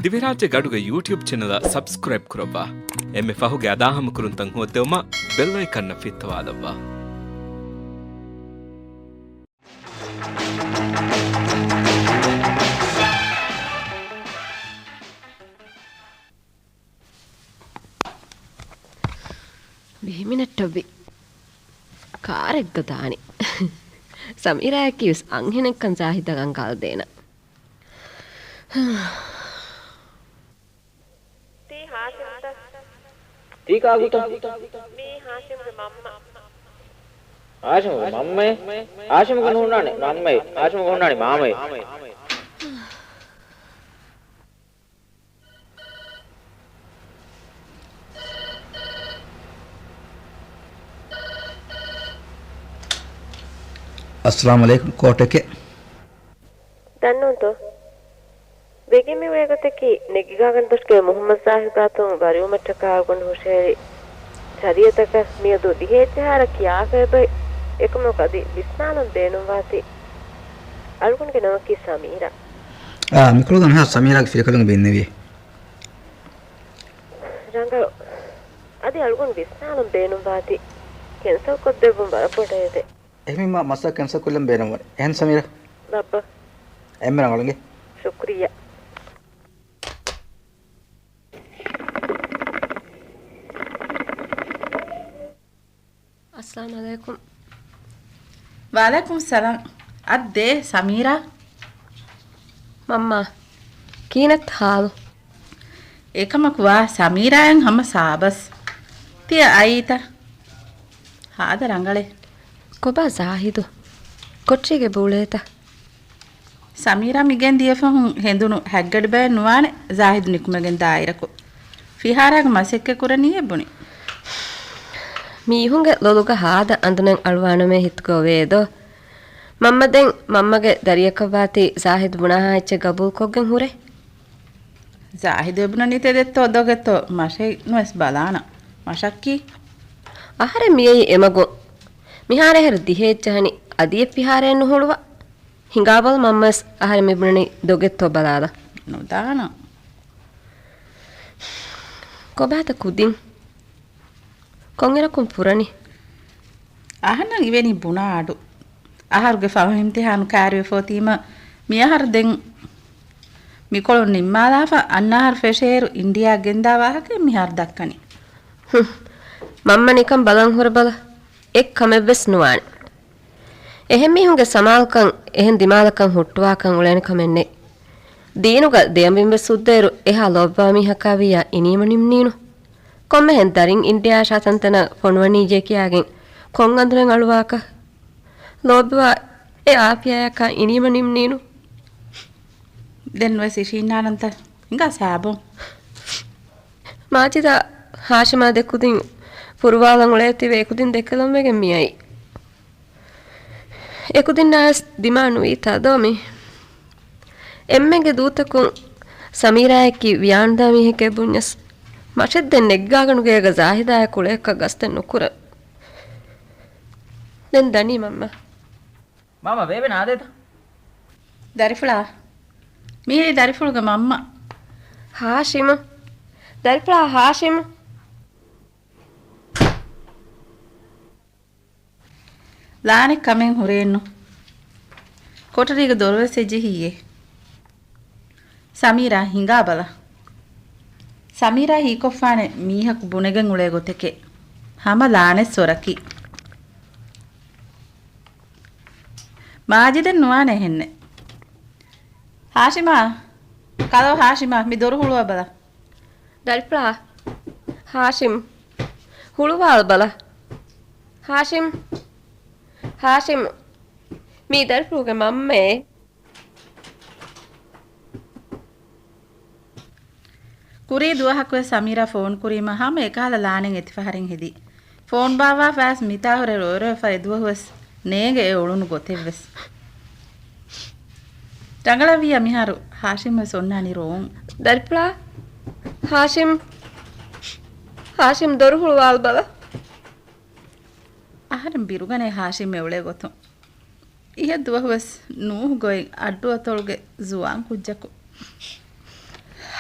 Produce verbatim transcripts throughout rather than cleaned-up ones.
ދިވެހިރާއްޖޭގެ އަޑުގެ ޔޫޓިއުބް ޗެނަލަށް ސަބްސްކްރައިބް ކުރައްވާ. އެންމެ ފަހުގެ އަދާހަމަކުރުންތައް ހޯއްދެވުމަށް ބެލް އައިކަންއަށް ފިއްތަވާލައްވާ. ވިހި މިނެޓް ވި. ކާރެއްގަ ދާނީ. ސަމީރާއަކީ ވެސް އަންހެނެއްކަން ޒާހިދަށް އަންގާލަދޭނަން. ތީ ހާޝިމްތަ؟ ތީ ކާކުތަ؟ މީ ހާޝިމްގެ މަންމަ. ހާޝިމްގެ މަންމައޭ؟ ހާޝިމްގެ ނޫނާނެ މަންމައޭ. ހާޝިމްގެ ހުންނާނެ މާމައޭ. އައްސަލާމު ޢަލައިކުމް ކޯޓެކެ. ދަންނޫންތޯ؟ ވެގެން މި ވޭގޮތަކީ ނެގިގާގަނޑު ދޮށުގެ މުޙައްމަދު ޒާހިދު ގާތުން ވަރިވުމަށްޓަކާ އަޅުގަނޑު ހުށަހެޅި ޝަރީޢަތަކަށް މިއަދު ދިހައެއް ޖަހާއިރަށް ކިޔާފައިބައި އެކަމަކު އަދި ވިސްނާލަން ބޭނުންވާތީ. އަޅުގަނޑުގެ ނަމަކީ ސަމީރާ. އާ، މިކޮޅުގަ މިހާ ސަމީރާގެ ފިރިކަލުން ބިންނެވި. ރަނގަޅު. އަދި އަޅުގަނޑު ވިސްނާލަން ބޭނުންވާތީ ކެންސަލް ކޮށްދެއްވުން ވަރަށް ބޮޑަށް އެދެ. އެހެންވީމާ މައްސަލަ ކެންސަލް ކޮށްލަން ބޭނުންވަނީ. އެހެން ސަމީރާ؟ ބައްބަ. އެންމެ ރަނގަޅު އިނގޭ. ޝުކްރިއްޔާ. އައްސަލާމު ޢަލައިކުމް. ވަޢަލައިކުމް ސަލާމް. އައްދޭ ސަމީރާ. މަންމާ، ކިހިނެއްތަ ހާލު؟ އެކަމަކު ވާ ސަމީރާއަށް ހަމަ ސާބަސް. ތިޔަ އައީތަ؟ ހާދަ ރަނގަޅޭ. ކޮބާ ޒާހިދު؟ ކޮޓަރީގެ ބޫޅޭތަ؟ ސަމީރާ މިގެން ދިޔަފަހުން ހެނދުނު ހަތްގަޑި ބައެއް ނުވާނެ ޒާހިދު ނިކުމެގެން ދާއިރަކު. ފިހާރާގެ މަސައްކަތް ކުރަނީއޭ ބުނި. މީހުންގެ ލޮލުގަ ހާދަ އަނދުނެއް އަޅުވާނަމޭ ހިތުގަ އޮވޭދޯ. މަންމަ ދެން މަންމަގެ ދަރިއަކަށްވާތީ ޒާހިދު ބުނާހާ އެއްޗެއް ގަބޫލުކޮށްގެން ހުރޭ. ޒާހިދު އެބުނަނީ ތެދެއްތޯ ދޮގެއްތޯ މަށެއް ނުވެސް ބަލާނަން. މަށަކީ؟ އަހަރެން މިއައީ އެމަގުން. މިހާރު އެހެރަ ދިހައެއް ޖަހަނީ އަދި އެއް ފިހާރައެއް ނުހުޅުވާ. ހިނގާބަލަ މަންމަވެސް އަހަރެން މިބުނަނީ ދޮގެއްތޯ ބަލާލަން. ނުދާނަން. ކޮބާތަ ކުދިން؟ ކޮންއިރަކުން ފުރަނީ؟ އަހަންނަށް އިވެނީ ބުނާ އަޑު. އަހަރުގެ ފަހު އިމްތިހާނު ކާރިވެފަ އޮތީމަ މިއަހަރު ދެން މިކޮޅުން ނިންމާލާފަ އަންނަ އަހަރު ފެށޭއިރު އިންޑިއާ ގެންދާ ވާހަކައެއް މިހާރު ދައްކަނީ. ހުން. މަންމަ ނިކަން ބަލަން ހުރެބަލަ. އެއްކަމެއްވެސް ނުވާނެ. އެހެން މީހުންގެ ސަމާލުކަން، އެހެން ދިމާލަކަން ހުއްޓުވާކަން އުޅޭނެ ކަމެއް ނެތް. ދީނުގަ ދެއަނބިންވެސް ހުއްދައިރު އެހާ ލޯބިވާ މީހަކާ ވިއްޔާ އިނީމަ ނިމްނީނު. ކޮންމެހެން ދަރިން އިންޑިއާއަށް ޝާތަންތަނަށް ފޮނުވަނީއްޔޭ ކިޔާގެން ކޮން އަނދުރެއް އަޅުވާކަށް؟ ލޯބިވާ އެ އާފިޔާއަކާ އިނީމަ ނިމްނީނު. ދެން ވެސް އިށީންނާނަންތަ؟ ހިނގާ ސާބުން. މާޖިދާ ހާޝިމާ ދެކުދިން ފުރުވާލަން އުޅޭތީވެ އެކުދިން ދެކެލަން ވެގެން މިއައީ. އެކުދިންނާވެސް ދިމާ ނުވީތާ ދޯ މީ؟ އެންމެގެ ދޫތަކުން ސަމީރާއަކީ ވިޔާނުދާ މީހެކޭ ބުންޏަސް، މަށެއް ދެން ނެގިގާގަނޑުގޭގަ ޒާހިދާއެކު އުޅޭކަށް ގަސްތެއް ނުކުރަން. ދެން ދަނީ މަންމަ. މާމަ، ބޭބެ ނާދޭތަ؟ ދަރިފުޅާ. މީ ދަރިފުޅުގެ މަންމަ. ހާޝިމު. ދަރިފުޅާ ހާޝިމު. ލާނެ ކަމެއް ހުރޭނު. ކޮޓަރީގެ ދޮރުވެސް އެ ޖެހިއްޔޭ. ސަމީރާ ހިނގާބަލަ. ސަމީރާ ހީކޮށްފާނެ މީހަކު ބުނެގެން އުޅޭ ގޮތެކޭ. ހަމަ ލާނެ ސޮރަކީ. މާޖިދެއް ނުވާނެ އެހެންނެއް. ހާޝިމާ! ކަލޯ ހާޝިމާ! މި ދޮރު ހުޅުވާބަލަ. ދަރިފުޅާ! ހާޝިމް! ހުޅުވާލަބަލަ. ހާޝިމް! ހާޝިމް! މީ ދަރިފުޅުގެ މަންމައޭ. ކުރީ ދުވަހަކުވެސް ސަމީރާ ފޯން ކުރީމަ ހަމަ އެކަހަލަ ލާނެން އެތިފަހަރެއް ހެދި. ފޯން ބާއްވާފަވެސް މިތާހުރެ ރޮއެ ރޮއެފަ އެދުވަހުވެސް ނޭނގެ އެ އުޅުނު ގޮތެއްވެސް. ރަނގަޅަށްވިއްޔާ މިހާރު ހާޝިމްވެސް އޮންނާނީ ރޯން. ދަރިފުޅާ! ހާޝިމް! ހާޝިމް ދޮރު ހުޅުވާލަބަލަ. އަހަރެން ބިރުގަނޭ ހާޝިމް އެ އުޅޭ ގޮތުން. އިހެއް ދުވަހުވެސް ނޫހު ގޮތް އައްޑުއަތޮޅުގެ ޒުވާން ކުއްޖަކު.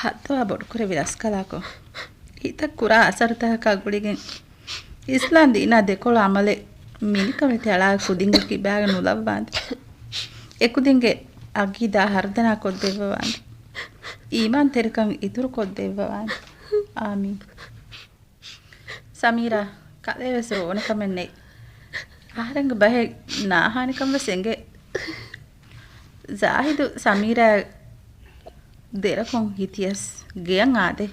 ހައްދަވާ ބޮޑުކުރެއްވި ރަސްކަލާކޮ، ހިތަށް ކުރާ އަސަރުތަކަކާ ގުޅިގެން އިސްލާމް ދީނާ ދެކޮޅު އަމަލެއް މިނިކަމެތި އަޅާގެ ކުދިންގެ ކިބާގަ ނުލައްވާނދެ. އެކުދިންގެ އަގީދާ ހަރުދަނާ ކޮށްދެއްވަވާނދެ. އީމާންތެރިކަން އިތުރު ކޮށްދެއްވަވާނދެ. އާމީން. ސަމީރާ، ކަލޭވެސް ރޯނެ ކަމެއް ނެތް. އަހަރެންގެ ބަހެއް ނާހާނިކަން ވެސް އެނގޭ. ޒާހިދު ސަމީރާ ދެރަކުން ހިތިޔަސް ގެޔަށް އާދޭ.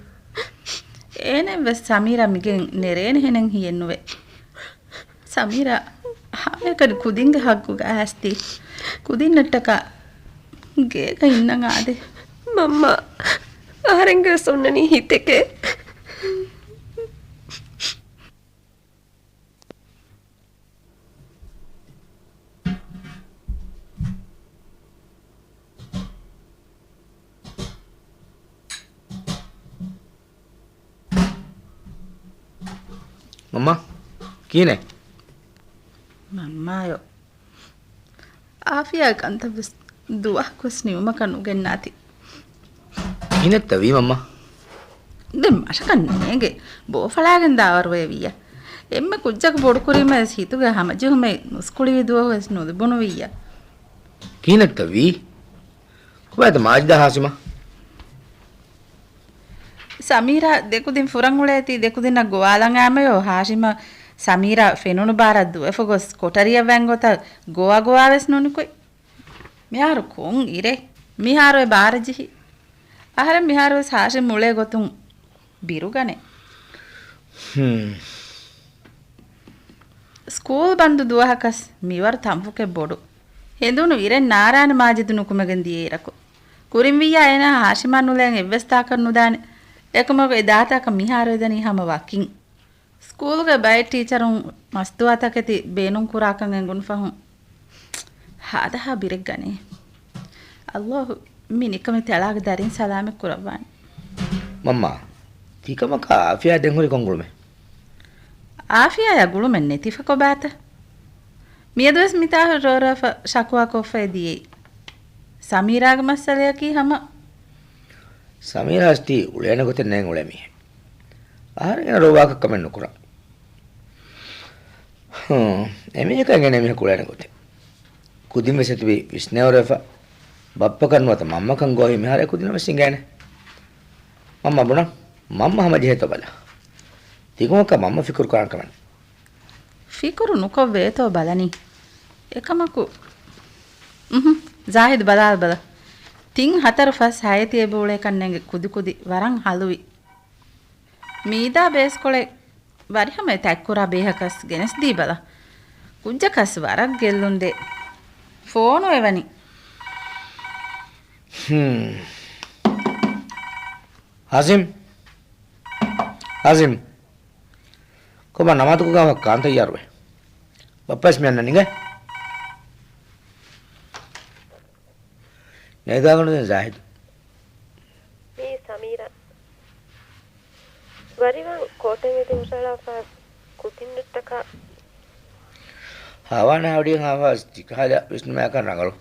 އޭނައަށް ވެސް ސަމީރާ މިގެން ނެރޭނެހެނެއް ހިޔެއްނުވޭ. ސަމީރާ ހަމައެކަނި ކުދިންގެ ހައްގުގަ އައިސްތީ، ކުދިންނަށްޓަކާ ގޭގަ އިންނަން އާދޭ. މަންމާ، އަހަރެންގެ ވެސް އޮންނަނީ ހިތެކޭ. މަންމާ، ކިހިނެއް؟ މަންމާޔޯ. އާފިޔާގެ ކަންތައް ވެސް ދުވަހަކުވެސް ނިމުމަކަށް ނުގެންނާތި. ކިހިނެއްތަ ވީ މަންމާ؟ ދެން މަށަކަށް ނޭނގެ. ބޯ ފަޅާގެން ދާވަރުވޭ ވިއްޔަ. އެންމެ ކުއްޖަކު ބޮޑުކުރީމަ ވެސް ހިތުގެ ހަމަޖެހުމެއް ނުސްކުޅިވި ދުވަހު ވެސް ނުލިބުނު ވިއްޔަ. ކިހިނެއްތަ ވީ؟ ކޮބާތަ މާޖިދާ ހާސިމާ؟ ސަމީރާ ދެކުދިން ފުރަން އުޅޭތީ ދެކުދިންނަށް ގޮވާލަން އައިމަޔޯ ހާޝިމަށް ސަމީރާ ފެނުނު ބާރަށް ދުވެފަ ގޮސް ކޮޓަރިއަށް ވަން ގޮތަށް ގޮވާ ގޮވާ ވެސް ނުނިކުތް. މިހާރު ކޮން އިރެއް؟ މިހާރު އެ ބާރަށް ޖެހި. އަހަރެން މިހާރު ވެސް ހާޝިމް އުޅޭ ގޮތުން ބިރުގަނެ. ހުން. ސްކޫލް ބަންދު ދުވަހަކަސް މިވަރު ތަންފުކެއް ބޮޑު. ހެނދުނު އިރެއް ނާރާނެ މާޖިދު ނުކުމެގެން ދިޔައިރަކު. ކުރިން ވިއްޔާ އޭނާ ހާޝިމާ ނުލައިން އެއްވެސް ތާކަށް ނުދާނެ. އެކަމަކު އެ ދާތާކަށް މިހާރު އެދަނީ ހަމަ ވަކިން. ސްކޫލުގެ ބައެއް ޓީޗަރުން މަސްތުވާތަކެތި ބޭނުން ކުރާކަން އެނގުނު ފަހުން ހާދަހާ ބިރެއް ގަނޭ. އައްލާހު މި ނިކަމެތި އަޅާގެ ދަރިން ސަލާމަތް ކުރައްވާނެ. މަންމާ، ތިކަމަކާ އާފިޔާ ދެން ހުރީ ކޮން ގުޅުމެއް؟ އާފިޔާޔާ ގުޅުމެއް ނެތިފަ ކޮބާތަ؟ މިއަދުވެސް މިތާހިރު ރޯރޯފަ ޝަކުވާ ކޮށްފައި ދިޔައީ. ސަމީރާގެ މައްސަލަޔަކީ ހަމަ. ސަމީރާ އަސްތީ އުޅޭނެ ގޮތެއް ނޭނގެ އުޅޭ މީހެއް. އަހަރެން އޭނަ ރޯވާކަށް ކަމެއް ނުކުރާ. ހޫ، އެމީހަކަށް އެނގޭނެ މީހަކު އުޅޭނެ ގޮތެއް. ކުދިން ވެސް އެތިބީ ވިސްނޭވަރުވެފަ. ބައްޕަކަށް ނުވަތަ މަންމަކަށް ގޮވައި މިހާރު އެ ކުދިންނަށް ވެސް އިނގޭނެ. މަންމަ ބުނަން، މަންމަ ހަމަޖެހޭތޯ ބަލަ. ތިކަމަކަށް މަންމަ ފިކުރު ކުރާނެ ކަމެއް. ފިކުރު ނުކޮށް ވޭތޯ ބަލަނީ. އެކަމަކު، އުހު، ޒާހިދު ބަލާލަބަލަ. ތިން ހަތަރު ފަސް ހައެތި އެބަ އުޅޭކަން ނޭނގެ ކުދިކުދި ވަރަށް ހަލުވި. މީދާ ބޭސްކޮޅެއް ވަރިހަމަ އެ ތަތްކުރާ ބޭހަކަސް ގެނެސްދީބަލަ. ކުއްޖަކަސް ވަރަށް ގެއްލުންދޭ. ފޯނު އެވަނީ. ހުން. ހާޒިމް. ހާޒިމް. ކޮބާ ނަމާދުކޮށް ގާވަ ކާން ތައްޔާރުވޭ. ބައްޕަސް މި އަންނަނީ ގެ. ނޭދާގަނޑު ދެން ޒާހިދު. މީ ސަމީރާ. ވަރިވަން ކޯޓެއް އެދި ހުށަހަޅާފަ ކުދިންނަށްޓަކާ. ހާވާން ހާވަޑިއަށް ހާފަސް ތިކަހަލަ ވިސްނުމާކަން ރަނގަޅު.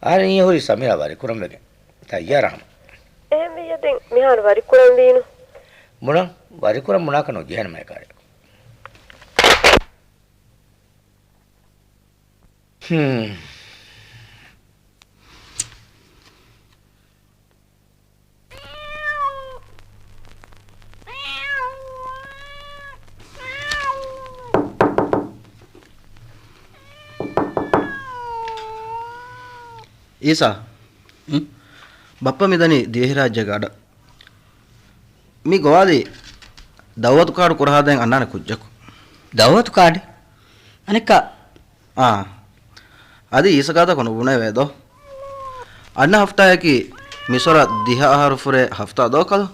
އަހަރެން އިއްޔެ ހުރީ ސަމީރާ ވަރިކުރަން ވެގެން. ތައްޔާރަށް ހަމަ. އެހެންވިއްޔަ ދެން މިހާރު ވަރިކުރަން ވީނު. ބުނަން ވަރިކުރަން ބުނާކަށް ނުޖެހޭނެ މައިކާރެއް. ހުން. އީސާ، އިން؟ ބައްޕަ މިދަނީ ދިވެހިރާއްޖޭގެ އަޑަށް. މި ގޮވާލީ ދައުވަތު ކާޑު ކުރަހާދޭން އަންނާނެ ކުއްޖަކު. ދައުވަތު ކާޑެއް؟ އަނެއްކާ؟ އާ. އަދި އީސަކާތަކު ނުބުނެވޭ ދޯ؟ އަންނަ ހަފްތާއަކީ މިސޮރަށް ދިހަ އަހަރު ފުރޭ ހަފްތާ ދޯ ކަލޯ؟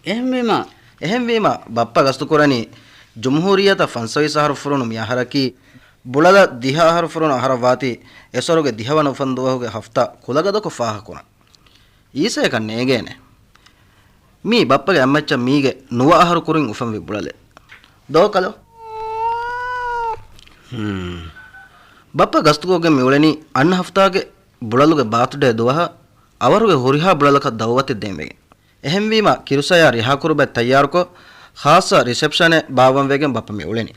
އެހެންވީމަ. އެހެންވީމަ، ބައްޕަ ގަސްތުކުރަނީ ޖުމްހޫރިއްޔަތަށް ފަންސަވީސް އަހަރު ފުރުނު މި އަހަރަކީ، ބުޅަލަށް ދިހަ އަހަރު ފުރުނު އަހަރަށް ވާތީ، އެސޮރުގެ ދިހަވަނަ އުފަންދުވަހުގެ ހަފްތާ ކުލަގަދަކޮށް ފާހަގަކުރަން. އީސަޔަކަށް ނޭނގޭނެ. މީ ބައްޕަގެ އަތްމައްޗަށް މީގެ ނުވަ އަހަރު ކުރިން އުފަންވި ބުޅަލެއް. ދޯ ކަލޯ؟ ހުން. ބައްޕަ ގަސްތުކޮށްގެން މި އުޅެނީ އަންނަ ހަފްތާގެ ބުޅަލުގެ ބާތުޑޭ ދުވަހަށް އަވަހުގެ ހުރިހާ ބުޅަލަކަށް ދައުވަތެއް ދޭންވެގެން. އެހެންވީމަ، ކިރުސަޔާ ރިހާކުރުބައެއް ތައްޔާރުކޮށް، ޚާއްޞަ ރިސެޕްޝަނެއް ބާއްވަންވެގެން ބައްޕަ މި އުޅެނީ.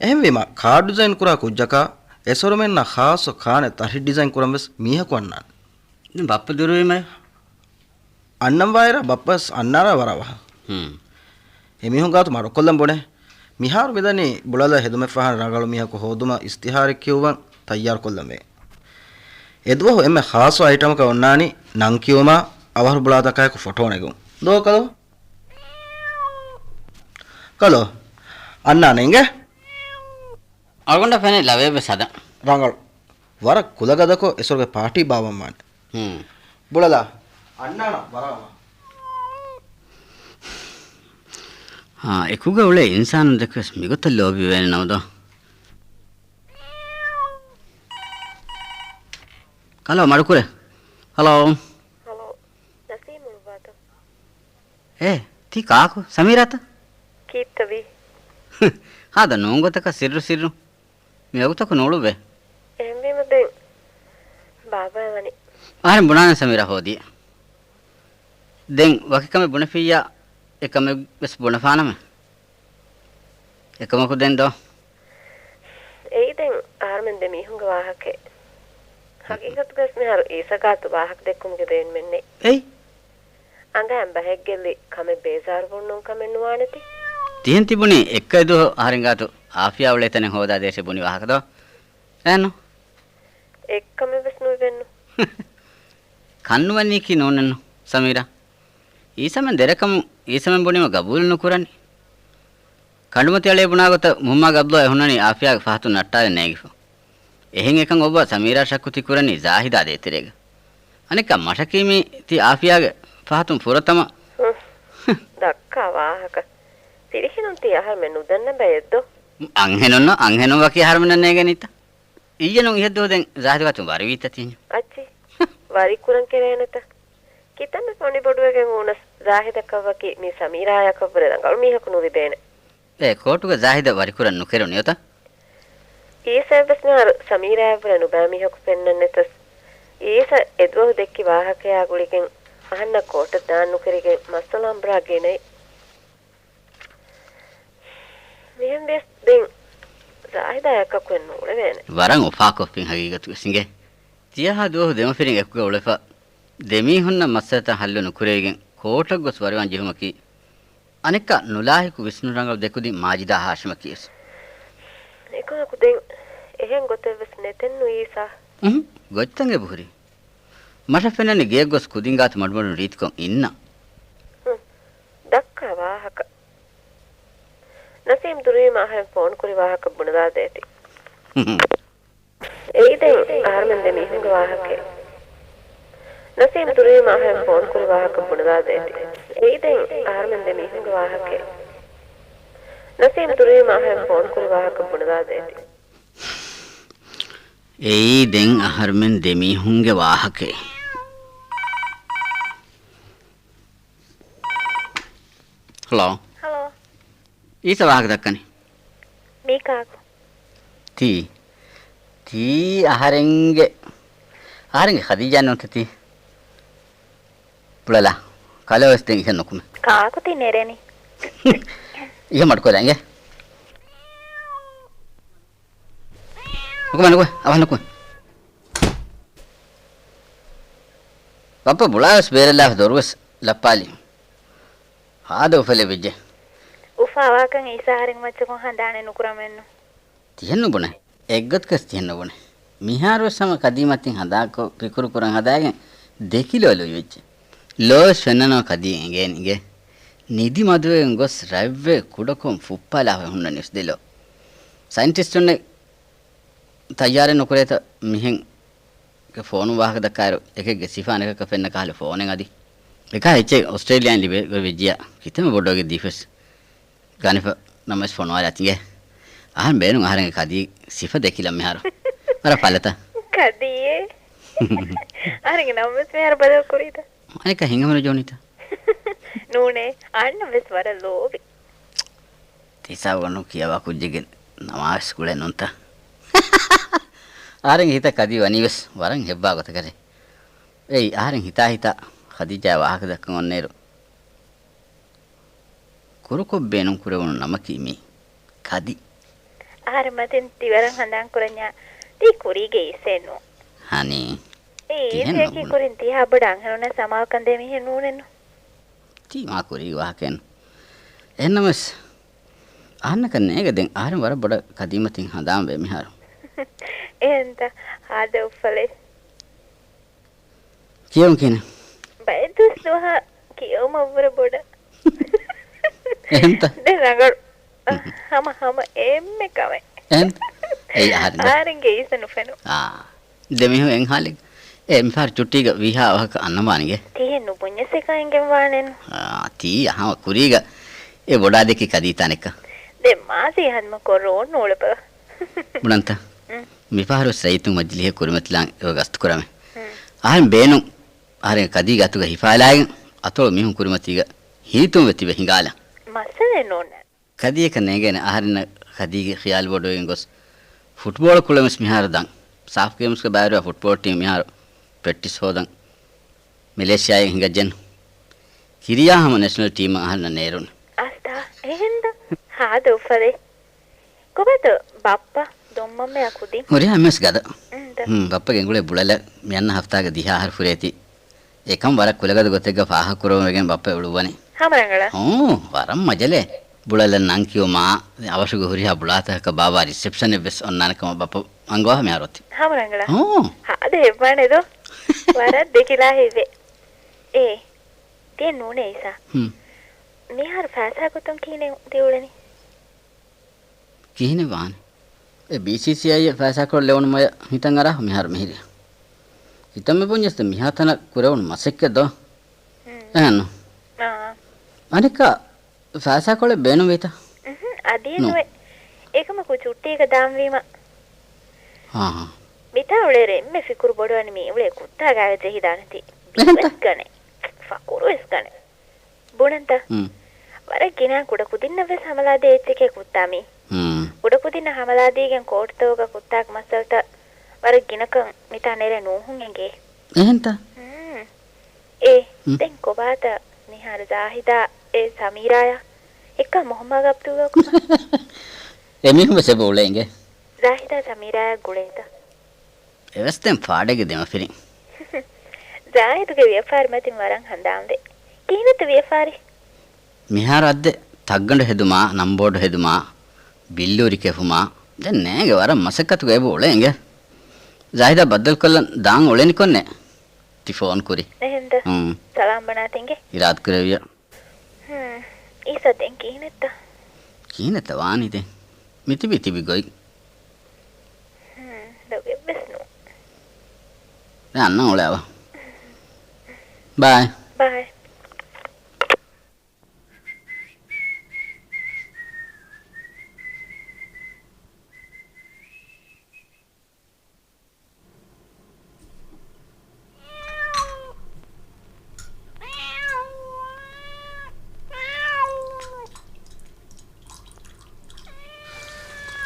އެހެންވީމަ، ކާޑް ޑިޒައިން ކުރާ ކުއްޖަކާ، އެސޮރުމެންނަށް ޚާއްޞަ ކާނެ ތަށި ޑިޒައިން ކުރަން ވެސް މީހަކު އަންނާނެ. ދެން ބައްޕަ ދުރުވީމަ؟ އަންނަންވާއިރަށް ބައްޕަ ވެސް އަންނާނެ ވަރަށް އަވަހަށް. ހުން. އެމީހުން ގާތު މަޑުކޮށްލަން ބުނޭ. މިހާރު މިދަނީ ބުޅަލަށް ހެދުމެއް ފަހަން ރަނގަޅު މީހަކު ހޯދުމަށް އިސްތިހާރެއް ކިޔުއްވަން ތައްޔާރުކޮށްލަން ވޭ. އެދުވަހު އެންމެ ޚާއްޞަ އައިޓަމަކަށް އޮންނާނީ ނަން ކިޔުމާ އަވަހު ބުޅާތަކާއެކު ފޮޓޯ ނެގުން. ދޯ ކަލޯ؟ ކަލޯ، އަންނާނެ އިނގޭ. އަޅުގަނޑަށް ފެނޭ ލަވޭ ވެސް ހަދަން. ރަނގަޅު. ވަރަށް ކުލަގަދަކޮށް އެސޮރުގެ ޕާޓީ ބާއްވަންވާނެ. ހުން. ބުޅަލާ، އަންނާނަ ވަރަށް އަވަހަށް. އާ، އެކުގަ އުޅޭ އިންސާނުން ދެކެވެސް މިގޮތަށް ލޯބިވޭނެ ނަމަދޯ. ކަލޯ މަޑުކުރޭ. ހަލޯ. ހަލޯ. ނަސީމް ނުވާތަ؟ އޭ، ތީ ކާކު؟ ސަމީރާތަ؟ ކީއްތަ ވީ؟ ހާދަ ނޫން ގޮތަކަށް ސިއްރު ސިއްރު. މި ވަގުތަކު ނޫޅުއްވޭ. އެހެންވީމަ ދެން ބާބާ ވަނީ. އަހަރެން ބުނާނެ ސަމީރާ ހޯދީ. ދެން ވަކި ކަމެއް ބުނެފިއްޔާ، އެ ކަމެއް ވެސް ބުނެފާނަމޭ. އެކަމަކު ދެން ދޯ؟ އެއީ ދެން އަހަރުމެން ދެ މީހުންގެ ވާހަކައެއް. ހަގީގަތުގަވެސް މިހާރު އީސަ ގާތު ވާހަކަ ދެއްކުމުގެ ބޭނުމެއް ނެތް. އެއް؟ އަނގައިން ބަހެއްގެއްލި ކަމެއް ބޭޒާރުވުން ނޫން ކަމެއް ނުވާނެތި. ތިހެން ތިބުނީ އެއްކައި ދުވަހު އަހަރެން ގާތު އާފިޔާ އުޅޭ ތަނެއް ހޯދާ ދޭށޭ ބުނި ވާހަކަ ދޯ؟ އެއްނު؟ އެއްކަމެއް ވެސް ނުވެންނު. ކަންނުވަނީކީ ނޫނެއްނު، ސަމީރާ. އީސަމެން ދެރަކަމުން އީސަމެން ބުނީމަ ގަބޫލު ނުކުރަނީ. ކަނޑުމަތި އަޅޭ ބުނާ ގޮތަށް މުހައްމާ ގަބްލޯ އެ ހުންނަނީ އާފިޔާގެ ފަހަތުން ނައްޓާލެއް ނޭގިފަ. އެހެން އެކަން އޮއްވާ ސަމީރާ ޝައްކު ތިކުރަނީ ޒާހިދާ ދޭތެރޭގަ. އަނެއްކާ މަށަކީ މީ ތި އާފިޔާގެ ފަހަތުން ފުރަތަމަ. ހުން. ދައްކާ ވާހަކަ. ތިރިހެނުން ތީ އަހަރުމެން ނުދަންނަ ބައެއްދޯ. އަންހެނުންނު އަންހެނުން ވަކި އަހަރުމެންނަށް ނޭގެނީތަ؟ އިއްޔެނު އިހަށްދުވަހު ދެން ޒާހިދު ގާތުން ވަރިވީތަ ތިހެން؟ އައްޗި، ވަރިކުރަން ކެރޭނެތަ؟ ކިތަންމެ ފޮނި ބޮޑުވެގެން އުނަސް ޒާހިދަކަށްވަކި މީ ސަމީރާޔަކަށްވުރެ ރަނގަޅު މީހަކު ނުލިބޭނެ. އޭ ކޯޓުގަ ޒާހިދަށް ވަރިކުރަން ނުކެރުނި އޮތަ؟ އީސައަށްވެސް މިހާރު ސަމީރާޔަށްވުރެ ނުބައި މީހަކު ފެންނަންނެތަސް. އީސަ އެދުވަހު ދެއްކި ވާހަކަޔާ ގުޅިގެން އަހަންނަށް ކޯޓަށް ދާން ނުކެރިގެން މައްސަލަ އަނބުރާ ގެނައި. މިހެންވިޔަސް ދެން ޒާހިދާ އެކަކު ނޫޅެވޭނެ. ވަރަށް އުފާކޮށްފިން ހަގީގަތުގަ ސިނގޭ. ތިޔަހާ ދުވަހު ދެމަފިރިން އެކުގަ އުޅެފަ، ދެމީހުންނަށް މައްސަލަތައް ހައްލު ނުކުރެވިގެން ކޯޓަށް ގޮސް ވަރިވާން ޖެހުމަކީ، އަނެއްކާ ނުލާހިކު ވިސްނުން ރަނގަޅު ދެކުދިން މާޖިދާ ހާޝިމަކީވެސް. އެކަމަކު ދެން އެހެން ގޮތެއްވެސް ނެތެއްނު އީސާ. އުހު، ގޮތްތަން އެބަހުރި. މަށަށް ފެންނަނީ ގެޔަށް ގޮސް ކުދިން ގާތު މަޑުމަޑުން ރީތިކޮށް އިންނަން. ހުން، ދައްކާ ވާހަކަ. ނަސީމް ދުރުވީމަ އަހަރެން ފޯނު ކުރި ވާހަކަ ބުނެލާދޭތި. ހުން. އެއީ ދެން އަހަރުމެން ދެ މީހުންގެ ވާހަކައެއް. ނަސީމް ދުރުވީމަ އަހަރެން ފޯނު ކުރި ވާހަކަ ބުނެލާދޭތި. އެއީ ދެން އަހަރުމެން ދެ މީހުންގެ ވާހަކައެއް. ނަސީމް ދުރުވީމަ އަހަރެން ފޯނު ކުރި ވާހަކަ ބުނެލާދޭތި. އެއީ ދެން އަހަރުމެން ދެ މީހުންގެ ވާހަކައެއް. ހަލޯ. ހަލޯ. އީސަ ވާހަކަ ދައްކަނީ. މީ ކާކު؟ ތީ. ތީ އަހަރެންގެ، އަހަރެންގެ ޚަދީޖާ ނޫންތަ ތީ؟ ބުޅަލާ. ކަލޯވެސް ދެން އިހަށް ނުކުމެ. ކާކު ތީ ނެރެނީ؟ އިހަށް މަޑުކޮށްލާ އިނގޭ. ނުކުމެ، ނުކުމެ، އަވަހަށް ނުކުމެ. ބައްޕަ ބުޅާވެސް ބޭރަށްލާފަ ދޮރުވެސް ލައްޕާލި. ހާދަ އުފަލެއް ވެއްޖެ. އުފާވާކަން އީސާ އަހަރެން މައްޗަކުން ހަނދާނެއް ނުކުރަމެއްނު. ތިހެން ނުބުނެ. އެއްގޮތަކަސް ތިހެން ނުބުނެ. މިހާރުވެސް ހަމަ ކަދީ މަތިން ހަނދާކޮށް ފިކުރު ކުރަން ހަދާގެން ދެކިލޯ ލުއިވެއްޖެ. ލޯވެސް ފެންނަން ކަދީ އެނގޭނެ އިނގޭ. ނިދި މަދުވެގެން ގޮސް ރަތްވެ ކުޑަކޮށް ފުއްޕާލާފަ ހުންނަނީސް ދެލޯ. ސައިންޓިސްޓުންނެއް ތައްޔާރެއް ނުކުރޭތަ މިހެން ފޯނު ވާހަކަ ދައްކާއިރު އެކެއްގެ ސިފަ އަނެކަކަށް ފެންނަ ކަހަލަ ފޯނެއް އަދި. އެކާ އެއްޗެއް އޮސްޓްރޭލިއާއިން ލިބޭ ގޮތް ވެއްޖިޔާ ކިތަންމެ ބޮޑުވެގެން ދީފަސް. ގަނެފަ ނަމަވެސް ފޮނުވާލާތި އިނގޭ. އަހަން ބޭނުން އަހަރެންގެ ކަދީ ސިފަ ދެކިލަން މިހާރު. ވަރަށް ފަލަތަ؟ ކަދީއޭ؟ އަހަރެންގެ ނަމަވެސް މިހާރު ބަދަލު ކުރީތަ؟ އަނެއްކާ ހިނގަމެނު ޖޯނީތަ؟ ނޫނޭ، އަންނަ ވެސް ވަރަށް ލޯބި. ތިސާބުގަނޑު ކިޔަވާ ކުއްޖެއްގެ ނަމާވެސް ގުޅެއް ނޫންތަ؟ އަހަރެންގެ ހިތަށް ކަދީ ވަނީވެސް ވަރަށް ހެއްވާ ގޮތަކަށް. އެއީ އަހަރެން ހިތާ ހިތާ ޚަދީޖާ ވާހަކަ ދައްކަން އޮންނައިރު، ކުރުކޮށް ބޭނުން ކުރެވުނު ނަމަކީ މީ ކަދި. އަހަރެން މަތިން ތި ވަރަށް ހަނދާން ކުރަންޏާ ތީ ކުރީގެ އިސްއެއް ނޫން. ހަނީ. އެއީ ތިހެން އިސްއެކީ ނުބުނެ. ކުރިން ތިހާ ބޮޑަށް އަންހެނުންނަށް ސަމާލުކަން ދޭ މީހެއް ނޫނެއްނު. ތީ މާ ކުރީގެ ވާހަކައެއްނު. އެހެންނަމަވެސް، އަހަންނަކަށް ނޭނގެ ދެން އަހަރެން ވަރަށް ބޮޑަށް ކަދީމަތިން ހަނދާންވޭ މިހާރު. އެހެންތަ؟ ހާދަ އުފަލެއް. ކިޔެވުން ކިހިނެއް؟ ބައެއް ދުވަސް ދުވަހަށް ކިޔެވުމަށްވުރެ ބޮޑަށް. އެހެންތަ؟ ދެން ރަނގަޅު. ހަމަ، ހަމަ އެންމެ ކަމެއް. އެހެންތަ؟ އެއީ އަހަރެން ދެ. އަހަރެންގެ އިސް ނުފެނު. އާ. ދެ މީހުން އެއް ހާލެއް. އޭ، މިފަހަރު ޗުއްޓީގަ ވީހާ އަވަހަކަށް އަންނަވާނެގެ. ތިހެން ނުބުންޏަސް އެކަން އެނގެން ވާނެއްނު. އާ، ތީ އަހަމަ ކުރީގަ އެ ބޮޑާދެކި ކަދީތާނެއްކަ. ދެ މާޒީ ހަދަމަކޮށް ރޯން ނޫޅެބަ. ބުނަންތަ؟ އުން. މިފަހަރު ރައްޔިތުން މަޖިލީހެއް ކުރިމަތިލާން އެ ގަސްތު ކުރަމެ. އުން. އަހަރެން ބޭނުން. އަހަރެން ކަދީގެ އަތުގަ ހިފާލާގެން އަތޮޅު މީހުން ކުރިމަތީގަ ހިނިތުންވެ ތިބެ ހިނގާލަން. މައްސަލައެއް ނޫން. ކަދީއަކަށް ނޭނގޭނެ އަހަރެންނަށް ކަދީގެ ޚިޔާލު ބޮޑުވެގެން ގޮސް ފުޓްބޯޅަ ކުޅަމެސް މިހާރު ދަން. ސާފް ގޭމްސްގެ ބައިވެރިވާ ފުޓްބޯޅަ ޓީމް މިހާރު ޕްރެކްޓިސް ހޯދަން މެލޭޝިޔާއަށް ހިނގައްޖެން. ކިރިޔާ ހަމަ ނެޝަނަލް ޓީމަށް އަހަރެންނަށް ނޭރުން. އާސްތާ، އެހެންދަ؟ ހާދަ އުފަލެއް. ކޮބާތަ ބައްޕަ ދޮންމަންމެއާ ކުދިން؟ ހުރިހާ އެއްމެސް ގަދަ. އުންދަ. ހުން، ބައްޕަގެ އެނގުޅޭ ބުޅަލަ މިއަންނަ ހަފްތާގެ ދިހަ އަހަރު ފުރޭތީ. އެކަން ވަރަށް ކުލަގަދަ ގޮތެއްގަ ފާހަގަކުރައްވަމުން ވެގެން ބައްޕަ އެ އުޅުއްވަނީ. ހަމަ ރަނގަޅަށް؟ ހޫ، ވަރަށް މަޖަލޭ. ބުޅަލަ ނަން ކިޔުމާ، އަވަށުގެ ހުރިހާ ބުޅާތަކަކަށް ބާއްވާ ރިސެޕްޝަނެއް ވެސް އޮންނާނެ ކަމަށް ބައްޕަ އަންގަވާ މިހާރު އޮތީ. ހަމަ ރަނގަޅަށް؟ ހޫ. ހާދަ ހެއްވާނެ ދޯ. ވަރަށް ދެކިލާ ހިތްވޭ. އޭ، ތިޔެ ނޫނޭ އީސާ. ހުން. މިހާރު ފައިސާ ގޮތުން ކިހިނެއް ތި އުޅެނީ؟ ކިހިނެއް ވާނެ؟ އެ ބީސީސީއައިއަށް ފައިސާކޮޅު ލެވުނު މަޔަށް ހިތަށް އަރާ މިހާރު މިހިރީ. ކިތަންމެ ބުންޏަސް ދެން މިހާތަނަށް ކުރެވުނު މަސައްކަތް ދޯ؟ ހުން. އެހެންނު. އާ. އަނެއްކާ ފައިސާކޮޅެއް ބޭނުންވީތަ؟ އުހުން، އަދިއެއް ނުވޭ. ނުވޭ. އެކަމަކު ޗުއްޓީގަ ދާންވީމަ. އާހާ. މިތާ އުޅޭރޭ އެންމެ ފިކުރު ބޮޑުވަނީ މި އުޅޭ ކުއްތާގާވެ ޖެހިދާނެތީ. އެހެންތަ؟ ބިވަސް ގަނެ. ފަކުރުވެސް ގަނެ. ބުނަންތަ؟ ހުން. ވަރަށް ގިނަ ކުޑަކުދިންނަށްވެސް ހަމަލާދޭ އެއްޗެކޭ ކުއްތާ މީ. ހުން. ކުޑަކުދިންނަށް ހަމަލާދީގެން ކޯޓްތަކުގަ ކުއްތާގެ މައްސަލަތައް ވަރަށް ގިނަކަން މިތާ ނެރެ ނޫހުން އެނގޭ. އެހެންތަ؟ ހުން. އޭ، ހުން. ދެން ކޮބާތަ މިހާރު ޒާހިދާ އެ ސަމީރާޔާ އެއްކާ މުހައްމާގެ އަބްދުލްގަ ކޮބާ؟ އެމީހުން ވެސް އެބަ އުޅޭ އިނގޭ. ޒާހިދާ ސަމީރާޔާ ގުޅޭތަ؟ އެވެސް ދެން ފާޑެއްގެ ދެމަފިރިން. ޒާހިދުގެ ވިޔަފާރި މަތިން ވަރަށް ހަނދާންވޭ. ކިހިނެއްތަ ވިޔަފާރި؟ މިހާރު އައްދެ ތައްގަނޑު ހެދުމާ، ނަންބޯޑު ހެދުމާ، ބިއްލޫރި ކެފުމާ، ދެން ނޭނގެ ވަރަށް މަސައްކަތުގަ އެބަ އުޅޭ އިނގޭ. ޒާހިދާ ބައްދަލުކޮށްލަން ދާން އުޅެނިކޮށްނެ ތި ފޯން ކުރި. އެހެންދަ؟ ހުން. ސަލާމް ބަނާތިނގެ. އިރާދަކުރެއްވިޔާ. ހުން. އީސާ ދެން ކިހިނެއްތަ؟ ކިހިނެއްތަ ވާނީ ދެން؟ މިތިބި ތިބި ގޮތް. ހުން. ލޮގެއްވެސް ނޫން. ދެން އަންނަ އުޅާވަ. ބާއި. ބާއި.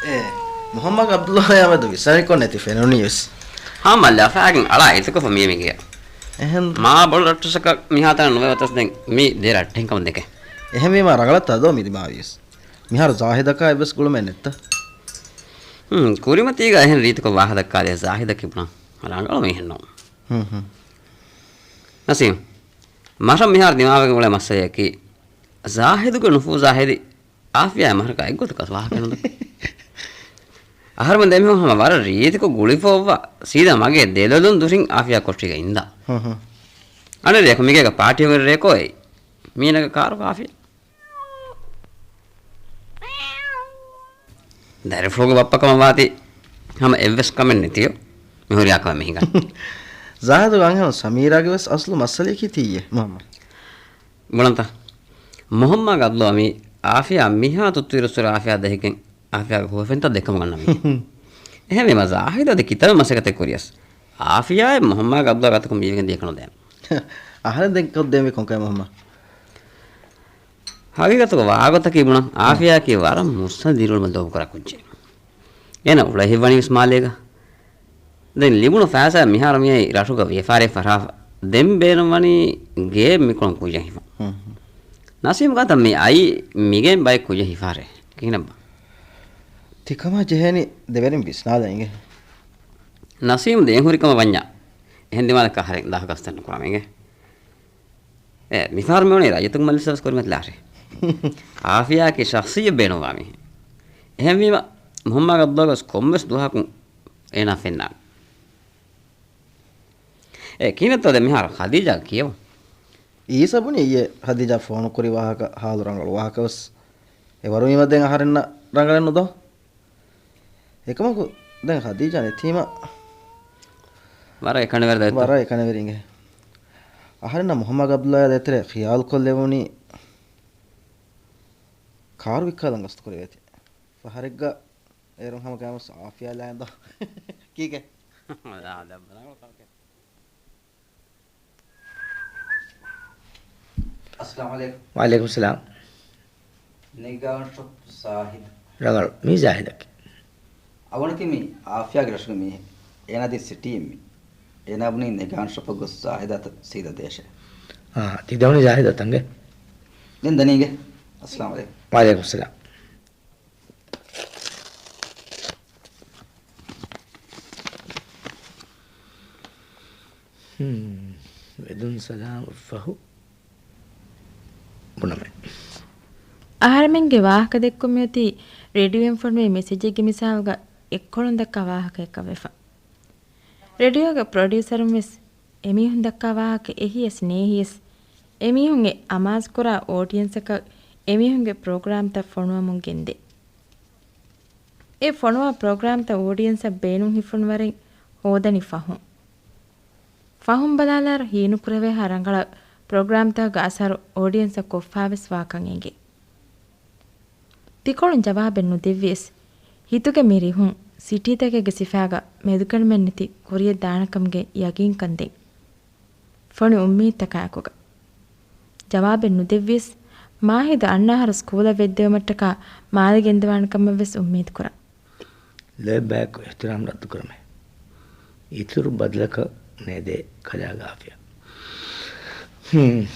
އޭ، މުހައްމަދު އަބްދުﷲ އާމެދު ވިސްނަނިކޮށް ނެތި ފެނުނީވެސް. ހާ މައްލަ އަފާގެން އަޅާ އިތުކޮށްފަ މިޔަ މިގެޔަށް. އެހެން. މާ ބޮޑު ރައްޓުސަކަށް މިހާތަނަށް ނުވެ އޮތަސް ދެން މީ ދެ ރައްޓެހިން ކަމަށް ދެކެ. އެހެންވީމާ ރަނގަޅަށްތާ ދޯ މި ދިމާވީސް. މިހާރު ޒާހިދަކާ އެއްވެސް ގުޅުމެއް ނެއްތަ؟ ހުން، ކުރިމަތީގަ އެހެން ރީތިކޮށް ވާހަ ދައްކާލެ ޒާހިދަކީ ބުނަން ރަނގަޅު މީހެއް ނޫން. ހުން، ހުން. ނަސީމް، މަށަށް މިހާރު ދިމާވެގެން އުޅޭ މައްސަލަޔަކީ، ޒާހިދުގެ ނުފޫޒާ ހެދި އާފިޔާ މަހަރަކާ އެއްގޮތަކަށް ވާހަކަ ނުދައްކާ. އަހަރުމެން ދެމީހުން ހަމަ ވަރަށް ރީތިކޮށް ގުޅިފަ އޮއްވާ، ސީދާ މަގޭ ދެލޮލުން ދުށިން އާފިޔާ ކޮޓަރީގަ އިންދާ. ހުން، ހުން. އަނެއް ރެޔަކު މިގޭގަ ޕާޓީ ހުރި ރެޔަކޯ އެއީ. މީނަގެ ކާރުގަ އާފިޔާ. ދަރިފުޅުގެ ބައްޕަ ކަމަށް ވާތީ ހަމަ އެއްވެސް ކަމެއް ނެތިޔޯ. މި ހުރިހާ ކަމެއް މި ހިނގާ. ޒާހިދުގެ އަންހެނުން ސަމީރާގެ ވެސް އަސްލު މައްސަލަޔަކީ ތިއްޔޭ މުހައްމަދު. ބުނަންތަ؟ މުހައްމާގެ އަބްދުﷲ އަމީ އާފިޔާ މިހާ ތުއްތުއިރުއްސުރެ އާފިޔާ ދެހިގެން އާފިޔާގެ ހުވަފެންތައް ދެއްކަމުން އަންނަ މީހެއް. އެހެންވީމަ ޒާހިދު އަދި ކިތަންމެ މަސައްކަތެއް ކުރިޔަސް އާފިޔާއެއް މުހައްމާގެ އަބްދުﷲގެ އަތަކުން މިވެގެން ދިޔަކަނު ދޭން. އަހަރެން ދެން ކޮށްދޭންވީ ކޮންކަމެއް މުހައްމާ؟ ހަގީގަތުގަ ވާގޮތަކީ ބުނަން، އާފިޔާއަކީ ވަރަށް މުއްސަނދި ދިރިއުޅުމެއް ލޯބިކުރާ ކުއްޖެއް. އޭނަ އުޅެހިވަނީވެސް މާލޭގަ. ދެން ލިބުނު ފައިސާ މިހާރު މިއައީ ރަށުގަ ވިޔަފާރި ފަރާ. ދެން ބޭނުންވަނީ ގެއެއް މިކޮޅުން ކުއްޖެއް ހިފަން. ހުން. ނަސީމް ކާތަ މި އައީ މިގެން ބައެއް ކުއްޖެއް ހިފާރޭ. ކިހިނެއްބާ؟ ތިކަމާ ޖެހޭނީ ދެވެރިން ވިސްނާލަން އިނގޭ. ނަސީމް ދޭން ހުރި ކަމަށް ވަންޏާ އެހެން ދިމާލަކަށް އަހަރެން ދާހަކަސްތައް ނުކުރާމެ އިނގޭ. އެ، މިފަހަރު މިވަނީ ރައްޔިތުން މަޖިލިސް ވެސް ކުރިމަތިލާށޭ. އާފިޔާއަކީ ޝަޚްޞިއްޔަތް ބޭނުންވާ މީހެއް. އެހެންވީމަ، މުހައްމާ ގަބްދޯގަސް ކޮންމެސް ދުވަހަކުން އޭނާ ފެންނާނެ. އެ، ކިހިނެއްތޯ ދެ މިހާރު ޚަދީޖާ ކިޔަވަން. އީސަ ބުނި އިއްޔެ ޚަދީޖާ ފޯނު ކުރި ވާހަކަ ހާލު ރަނގަޅު ވާހަކަވެސް. އެ ވަރުވީމަ ދެން އަހަރެންނަށް ރަނގަޅެއް ނުދޯ؟ އެކަމަކު، ދެން ޚަދީޖާ ނެތީމަ ވަރަށް އެކަނިވެރި ދައްތަ؟ ވަރަށް އެކަނިވެރި އިނގޭ. އަހަރެންނަށް މުހައްމާ ގަބްދުﷲ ދޭތެރޭ ޚިޔާލުކޮށްލެވުނީ ކާރު ވިއްކާލަން ގަސްތުކުރެވޭތީ. ފަހަރެއްގަ އޭރުން ހަމަ ގައިމުސް އާފިޔާ ލާންދޯ. ކީކޭ؟ އައްސަލާމު ޢަލައިކުމް. ވަޢަލައިކުމް ސަލާމް. ނެގާން ޝޮޕް ޒާހިދު. ރަނގަޅު. މީ ޒާހިދަކީ. އަވަނަކީ މީ އާފިޔާގެ ރަށުގެ މީހެއް. އޭނާ ދީ ސިޓީއިން މީ. އޭނާ ބުނީ ނެގާން ޝޮޕަށް ގޮސް ޒާހިދާތަ ސީދާ ދޭށޭ. އާ، ތި ދެވަނީ ޒާހިދާ ތަނގެ. ދެން ދަނީގެ. އައްސަލާމު ޢަލައިކުމް. ވަޢަލައިކުމް ސަލާމް. ހުން. ވެދުން ސަލާމަށްފަހު ބުނަމޭ. އަހަރެމެންގެ ވާހަކަ ދެއްކުން މިއޮތީ ރޭޑިއޯއިން ފޮނުވި މެސެޖެއްގެ މިސާލުގަ އެއްކޮޅުން ދައްކާ ވާހަކައަކަށް ވެފަ. ރޭޑިއޯގެ ޕްރޮޑިއުސަރުން ވެސް އެމީހުން ދައްކާ ވާހަކަ އެހިޔަސް ނޭހިޔަސް، އެމީހުން އެ އަމާޒުކުރާ އޯޑިއެންސަކަށް އެމީހުންގެ ޕްރޮގްރާމްތައް ފޮނުވަމުން ގެންދޭ. އެ ފޮނުވާ ޕްރޮގްރާމްތައް އޯޑިއެންސަށް ބޭނުން ހިފުނު ވަރެއް ހޯދަނީ ފަހުން. ފަހުން ބަލާލާއިރު ހީނުކުރެވޭހާ ރަނގަޅަށް ޕްރޮގްރާމްތަކުގެ އަސަރު އޯޑިއެންސަށް ކޮށްފާވެސް ވާކަން އެނގޭ. ތިކޮޅުން ޖަވާބެއް ނުދެއްވިޔަސް، ހިތުގެ މި ރިހުން ސިޓީތަކެއްގެ ސިފައިގަ މެދުކެނޑުމެއްނެތި ކުރިއަށް ދާނެކަމުގެ ޔަގީންކަން ދޭ. ފޮނި އުއްމީދުތަކާއެކުގަ. ޖަވާބެއް ނުދެއްވިޔަސް، މާހިދު އަންނަ އަހަރު ސްކޫލަށް ވެއްދެވުމަށްޓަކާ މާލެ ގެންދަވާނެ ކަމަށް ވެސް އުއްމީދު ކުރަން. ލޯތްބާއެކު އިޙްތިރާމް ރައްދުކުރަމޭ. އިތުރު ބަދަލަކަށް ނޭދޭ ކަލާގާފިޔާ. ހުން.